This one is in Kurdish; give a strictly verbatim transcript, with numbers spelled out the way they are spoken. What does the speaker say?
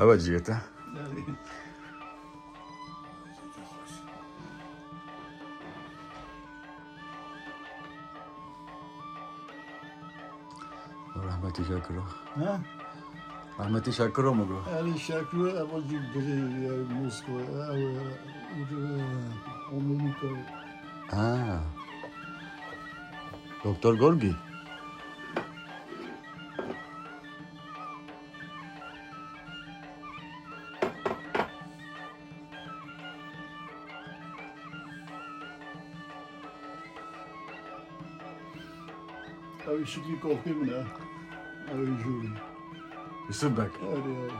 Ew e cihê te. Rehmetî Şakiro. Ha? Rehmetî Şakiro mu got? Erê Şakiro, ev jî birê ye Moskova, ew, ew, Amerîka. Ha. Doktor Gorgî. Ew şiklî kolpê min e. Ew jûrî. Yusuf Beg. Erê, erê.